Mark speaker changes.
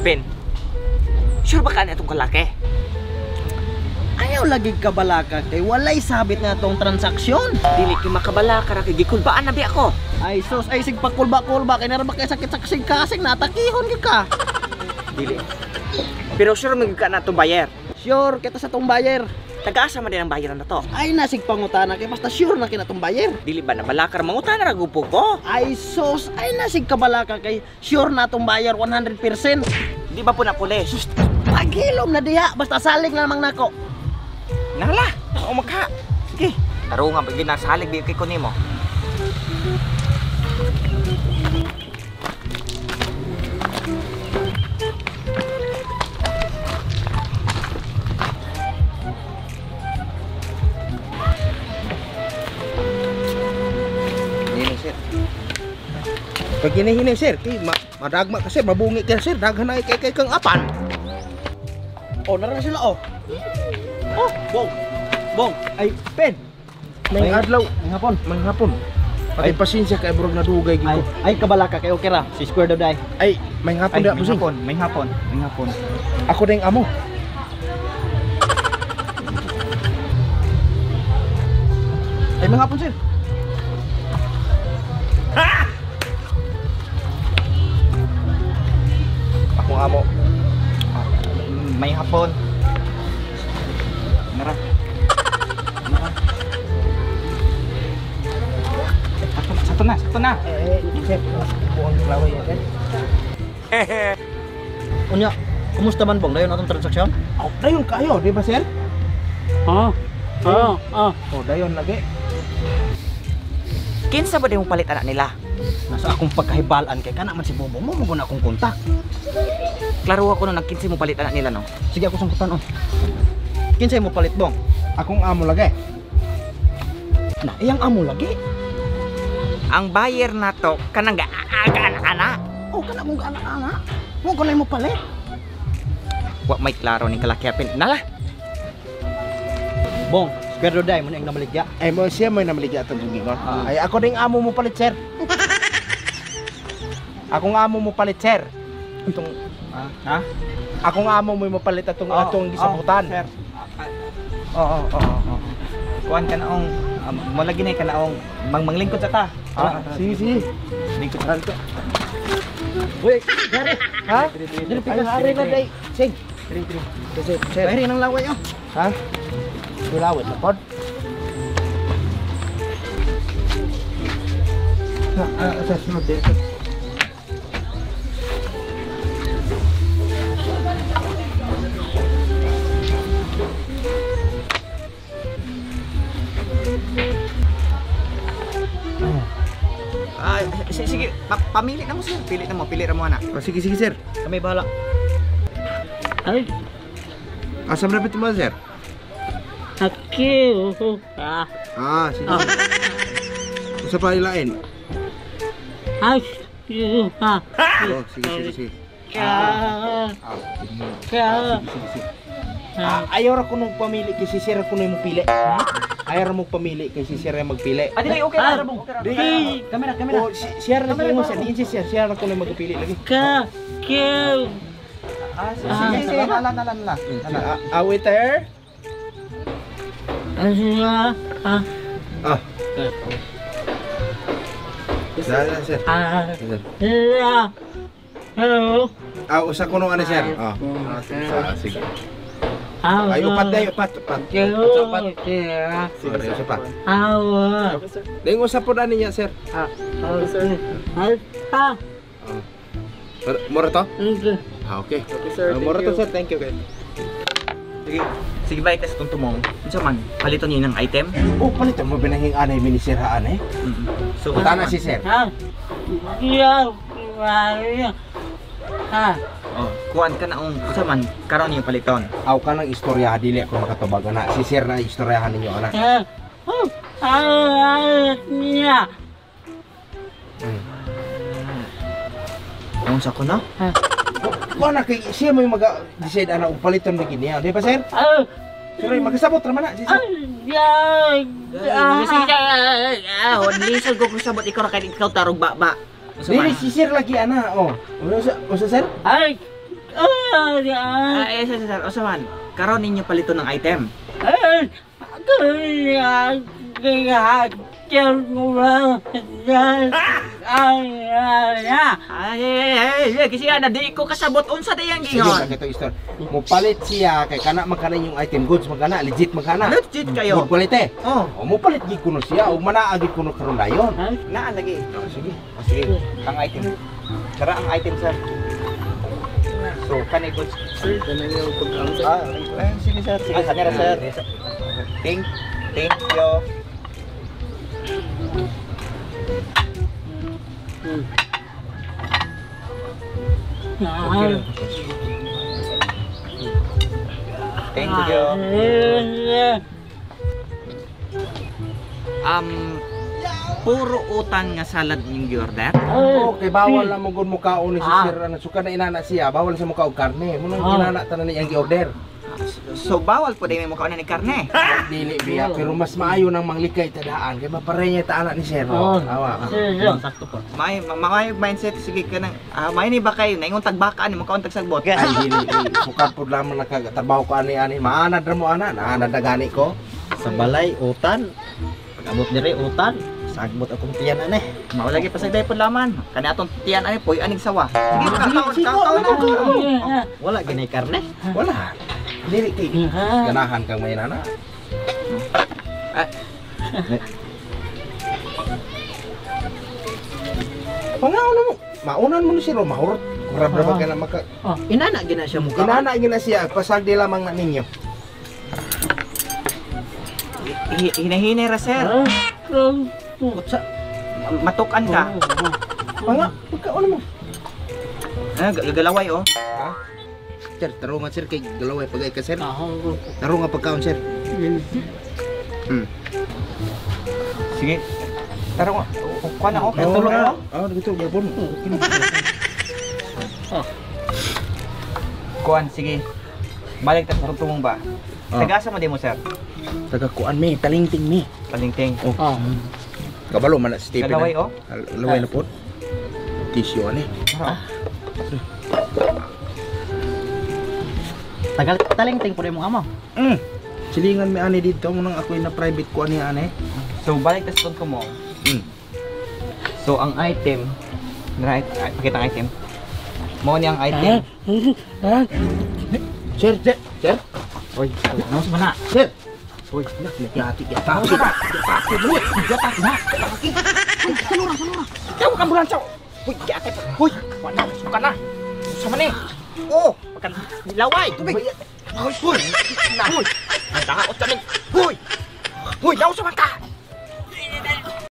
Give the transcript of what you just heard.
Speaker 1: Ben, sure ba ka na itong kalaki?
Speaker 2: Ayaw lagi kabalaka kay walay sabit na tong transaksyon.
Speaker 1: Dili kay makabalaka ra kay gikulbaan na bi ako.
Speaker 2: Ay sus, ay sig pakulba-kulba kay nara ba kay sakit sa kasing-kasing natakihon gyud ka.
Speaker 1: Dili. Pero sure man gyud ka na itong buyer.
Speaker 2: Sure kita sa tong buyer.
Speaker 1: Taga-asa man din ang buyer na to.
Speaker 2: Ay nasig pangutana kay basta sure na kina tong buyer.
Speaker 1: Dili ba nabalaka ra mangutana ra grupo ko?
Speaker 2: Ay sus, ay nasig kabalaka kay sure na tong buyer 100%.
Speaker 1: Di ba po na pulis?
Speaker 2: Sus, paghilom na diha basta salig na lamang nako.
Speaker 1: Nala, o maka. Sige. Tarungan pag ginasalig di kay ko nimo.
Speaker 3: Hinay, sir. Pag hinahinay, sir, kay madagma ka, sir, mabungi ka, sir, daghan na kay kang apan.
Speaker 2: Oh, nara na sila oh. Oh, bong. Bong, ay pen.
Speaker 3: May adlaw,
Speaker 2: May hapon.
Speaker 3: may hapon. Pati pasensya kay burog nadugay gid
Speaker 2: Ay,
Speaker 3: ko.
Speaker 2: ay kabalaka kay okay ra. Si Square daw dai.
Speaker 3: Ay, may hapon
Speaker 1: Ay,
Speaker 3: da,
Speaker 1: may
Speaker 3: busing.
Speaker 1: hapon, may hapon, may hapon.
Speaker 3: Ako ding amo.
Speaker 2: Ay, may hapon sir.
Speaker 3: Akong amo.
Speaker 1: May hapon. Nara. Nara. Sakto na, sakto na.
Speaker 3: Eh, sir, buong klaway yan, sir.
Speaker 2: Unya, kumusta man bong dayon atong transaksyon?
Speaker 3: Oh, dayon kayo, di ba, sir?
Speaker 4: Oh, oh, oh.
Speaker 3: Oh, dayon lagi.
Speaker 1: Kinsa ba di mo palit anak nila?
Speaker 2: Nasa akong pagkahibalan kay kana man si Bobo mo mo na akong kontak.
Speaker 1: Klaro ako nung nagkinsa mo palit anak nila no.
Speaker 2: Sige ako sangkutan on. Kinsay mo palit bong?
Speaker 3: Akong amo lagi.
Speaker 2: Na iyang amo lagi.
Speaker 1: Ang buyer na to kanang gaaga ana.
Speaker 2: Oh, kana mong anak-anak. Mo ko na mo palit.
Speaker 1: Wa may klaro ni kalaki apin. Nala.
Speaker 2: Bong, Square daw dai mo na ang namaligya.
Speaker 3: Ay, mo siya may namaligya atong gigingon. Ay, ako ding amo mo palit, sir. Akong amo mo palit, sir. Itong
Speaker 1: Ha?
Speaker 3: akong amo mo mapalit atong atong gisabutan.
Speaker 1: Sir. Oo, oo, oo. Kuan ka naong mo lagi na ka naong manglingkod sa ta.
Speaker 3: Ah, sige, sige.
Speaker 1: Lingkod sa ta.
Speaker 2: Uy, hari.
Speaker 3: Ha?
Speaker 2: Dili
Speaker 3: Ay, hari na day. Sing. Sir, sir.
Speaker 2: Hari nang laway oh.
Speaker 3: Ha? Tulawit na pod. Sa sunod din.
Speaker 1: Ah, sige, pamili na mo sir. Pili na mo, pili ra mo ana.
Speaker 3: Oh, sige, sige, sir.
Speaker 2: Kami bahala.
Speaker 4: Ay,
Speaker 3: Asa mo mo, sir?
Speaker 4: aki, ah,
Speaker 3: Ah, sige. Usa pa ilain.
Speaker 4: ay, ah,
Speaker 3: Oh, sige, sige, sige.
Speaker 4: ka,
Speaker 3: Ah,
Speaker 4: ka,
Speaker 3: sige, sige. Ah, ayaw ra ko nung pamili kay si sir ko mo pili. Ayaw ra mo pamili kay si sir ang magpili.
Speaker 1: Ah, dili okay ra bong. Okay ra.
Speaker 3: Di,
Speaker 2: Kamera, kamera.
Speaker 3: oh, si sir na mo sir, diin si sir, sir ra ko nung magpili lagi.
Speaker 4: ka, ke,
Speaker 1: Ah, sige, sige, nala, nala, nala.
Speaker 3: Ah, waiter.
Speaker 4: ah, ah,
Speaker 3: Ah. Sir, sir.
Speaker 4: ah,
Speaker 3: Sir.
Speaker 4: ah, hello,
Speaker 3: Ah, usa ko nung ano, sir. Ah. Ah, sige.
Speaker 4: ah,
Speaker 3: Ay, upat na, upat, upat.
Speaker 4: ke,
Speaker 3: Upat, upat.
Speaker 4: ke,
Speaker 3: Sige, usa pa.
Speaker 4: ah,
Speaker 3: Dahil usa po na niya, sir.
Speaker 4: ah, ah,
Speaker 3: Mura to?
Speaker 4: ah,
Speaker 3: Ah, okay. Okay, sir. Mura to, sir. Thank you, guys.
Speaker 1: Sige, sige balik ta sa tumong. Unsa man, paliton niyo ng item?
Speaker 3: Oh, palitan mo binahing anay minisir ha anay.
Speaker 1: So,
Speaker 3: Tana si sir.
Speaker 4: ah, ya, ya, ah,
Speaker 1: Oh, kuan ka na ong unsa man karon niyo paliton.
Speaker 3: Aw ka ng istorya dili ako makatubag ana. Si sir na istoryahan ninyo ana.
Speaker 4: ah, ah, ya,
Speaker 1: Unsa ko no?
Speaker 3: Kuan na kay siya mo yung maga-decide ana og paliton na gini. Di ba, sir?
Speaker 4: ah,
Speaker 3: Sir, ay, magasabot ra man na si sir.
Speaker 4: ya,
Speaker 1: Sige, ah, lisod ko kusabot ikaw ra kay ikaw tarog baba. Unsa
Speaker 3: Dili
Speaker 1: man?
Speaker 3: si sir lagi ana. Oh. Unsa unsa sir?
Speaker 4: ay,
Speaker 1: Ay, sir, sir, usa man. Karon ninyo palito ng item. Ay, kasi na di ko kasabot unsa dayang
Speaker 3: Sige,
Speaker 1: gingon.
Speaker 3: sakit ito istorya. Mupalit siya kay kana man kana yung item goods man kana legit man kana.
Speaker 1: Legit kayo.
Speaker 3: Good quality.
Speaker 1: Oh,
Speaker 3: O mupalit gid kuno siya ug manaa gid kuno karon dayon.
Speaker 1: naa lagi.
Speaker 3: Oh, sige.
Speaker 1: Oh, sige, ang item. Tara ang item, sir. So, kani goods.
Speaker 2: Sir, kanang yung pagkaon sir.
Speaker 1: Ah, ay, sige sir, sige kanira sir. Thank you. Thank you. Puro utan nga salad yung giorder.
Speaker 3: Okay, bawal na mo gud mo kaon ni si sir ano suka na inana siya, bawal sa mo og karne. Mo nang inana tanan niyang gi-order.
Speaker 1: So bawal po din may mukha ni karne.
Speaker 3: Dili biya pero mas maayo nang manglikay tadaan kay mapare niya ta anak ni sir.
Speaker 4: Oh.
Speaker 3: Awa.
Speaker 2: Sakto po.
Speaker 1: May may mindset sige ka nang may ni ba kayo naingon tagbakaan ni mukhaon tagsagbot.
Speaker 3: Ay dili suka pud lamang nakatrabaho ko ani ani maanad ra mo ana, naanad na gani ko.
Speaker 2: Sa balay, utan. Pag-abot dire, utan. Sagbot akong tiyan ane.
Speaker 1: Mao lagi pasagday pud laman. Kani atong tiyan ani puy aning sawa. Sige ka kaon kaon kaon.
Speaker 2: Wala ginay karne.
Speaker 3: Wala. Dili kay ganahan kang may nana.
Speaker 1: Ah.
Speaker 3: Pangaon mo. Maunan mo ni sir, mahurot. Kurab ra ba ka na maka
Speaker 2: Inana gina siya mukha.
Speaker 3: Inana gina siya, pasagdi lamang na ninyo.
Speaker 1: Hinahinay ra sir. Matukan ka.
Speaker 3: Panga, pagkaon mo.
Speaker 1: Ah, gagalaway oh.
Speaker 3: Ha? Sir, taro nga sir kay galaway pagay ka sir. Taro nga pagkaon sir.
Speaker 1: Sige. Tara nga. Kuha na oh. Tulog na.
Speaker 3: Ah, dito gapon.
Speaker 1: Kuan sige. Balik ta sa tumong ba. Tagasa mo di mo sir.
Speaker 3: Taga kuan mi, talingting mi.
Speaker 1: Palingting.
Speaker 3: Oh. Kabalo man na si Stephen.
Speaker 1: Galaway oh.
Speaker 3: Galaway na po. Tissue ani.
Speaker 1: Tara, oh.
Speaker 2: Tagal talingting po rin mong amo.
Speaker 3: Silingan mi ani dito mo nang ako'y na private ko ani ani.
Speaker 1: So balik ta sa mo. So ang item, right, pakita ang item. Mao ni ang item.
Speaker 3: Sir, sir, sir.
Speaker 2: Oy, naos man na.
Speaker 3: Sir.
Speaker 2: Oy,
Speaker 3: Yati, yataki. Yataki mo. Yataki na. Yataki. Uy, salura, salura.
Speaker 1: Tawag ang ambulansya. Uy, giatay pa. Uy, wala, suka na. Sa man eh. Oh, pagka laway, tubig. Uy, uy. Uy, nadaot kami.